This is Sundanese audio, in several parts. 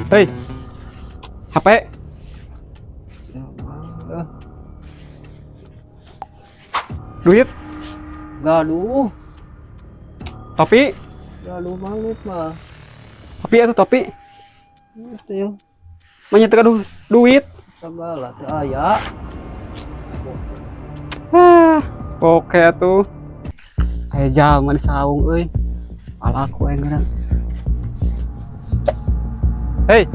Hei. HP. Duit, Gaduh, topi, gaduh banget mah. topi atau topi. Itu ya, Manya teu gaduh duit. Segala teu aya. Ah, oke atuh. Aya jalma di saung euy. Alaku aing geura. Hei.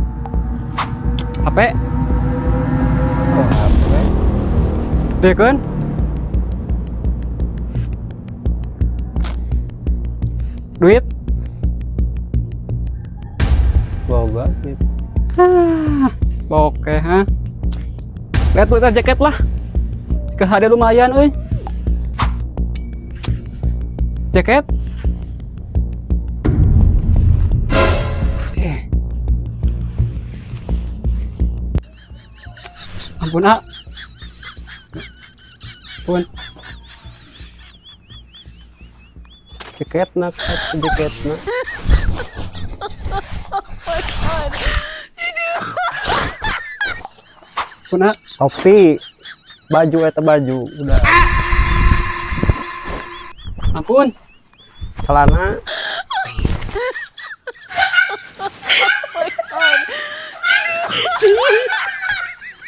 HP. Oh, HP. Dekeun. Duit. Boga gitu. Ah, oke ha. Lihat tuh jaket lah. Jika ada lumayan euy. Jaket. Eh. Ampun, ah. Ampun. Jaketna, jaketna. Ampun, ah. Topi, baju eta baju, udah. Ampun. Celana.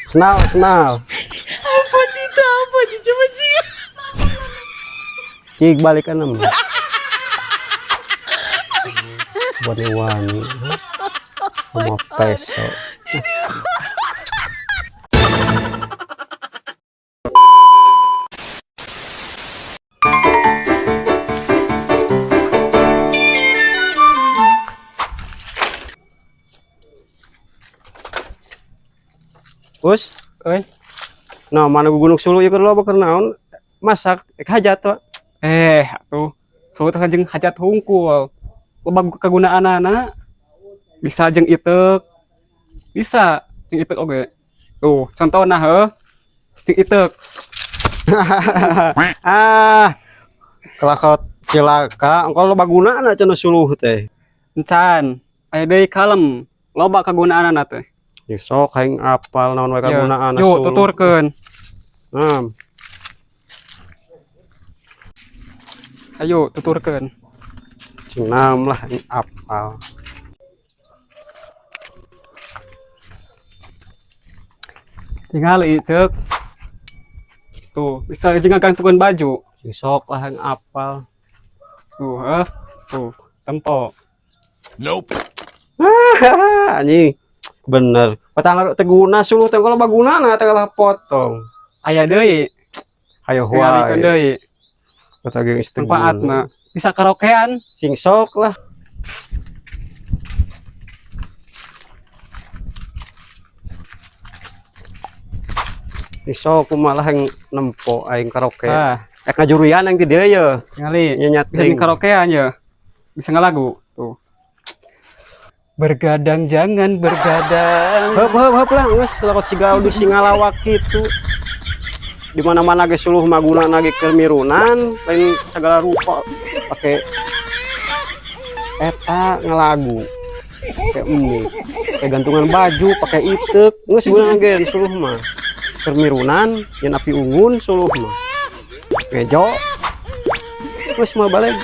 Senal, senal. Apa cinta, apa coba sih? Cik balikan em. Wani-wani. Sama peso. Us, Euy. nah mana gunung suluh ieu keur loba keur naon? Masak ek hajat wa. Eh, atuh. Suluh teh jeung hajat hungkul. Loba kegunaanana. Bisa jeung iteuk. Bisa jeung iteuk oge. Tuh, contohna heuh. Jeung iteuk. Ah, kelakot cilaka, engkau loba gunana cenah suluh teh. Encan. Aya deui kalem. Loba kagunaanana teh. Ya sok aing apal naon wae kagunaanna Yuk, suluh. tuturkeun. Nah, Ayo, tuturkeun. cing nam lah aing apal. Tinggal ceuk. Tuh, bisa jeung ngagantungan baju. Cing sok lah aing apal. Tuh, heuh. Tuh, tempo. Nope. Anjing. Bener. Patang teu guna suluh teh loba gunana teh kalah potong. Aya deui. Hayo Tingalikeun wae. deui. Kata ge geus teu guna. Manfaatna. Bisa karaokean. Cing sok lah. Cing sok kumaha aing nempo aing karaoke. Tah, Ek ngajurian aing ti dieu ye. tingali. Nyenyat Bisa jeung karaokean ya. Bisa ngalagu. Tuh. Bergadang jangan bergadang. Heup heup heup lah geus lakot siga audisi ngalawak kitu. Di mana-mana ge suluh mah gunana ge keur mirunan, lain segala rupa pake eta ngalagu. Pake mie, pake gantungan baju, pake iteuk, geus gunana ge suluh mah. Keur mirunan, yen api unggun suluh mah. Ngejo. Geus mah balik.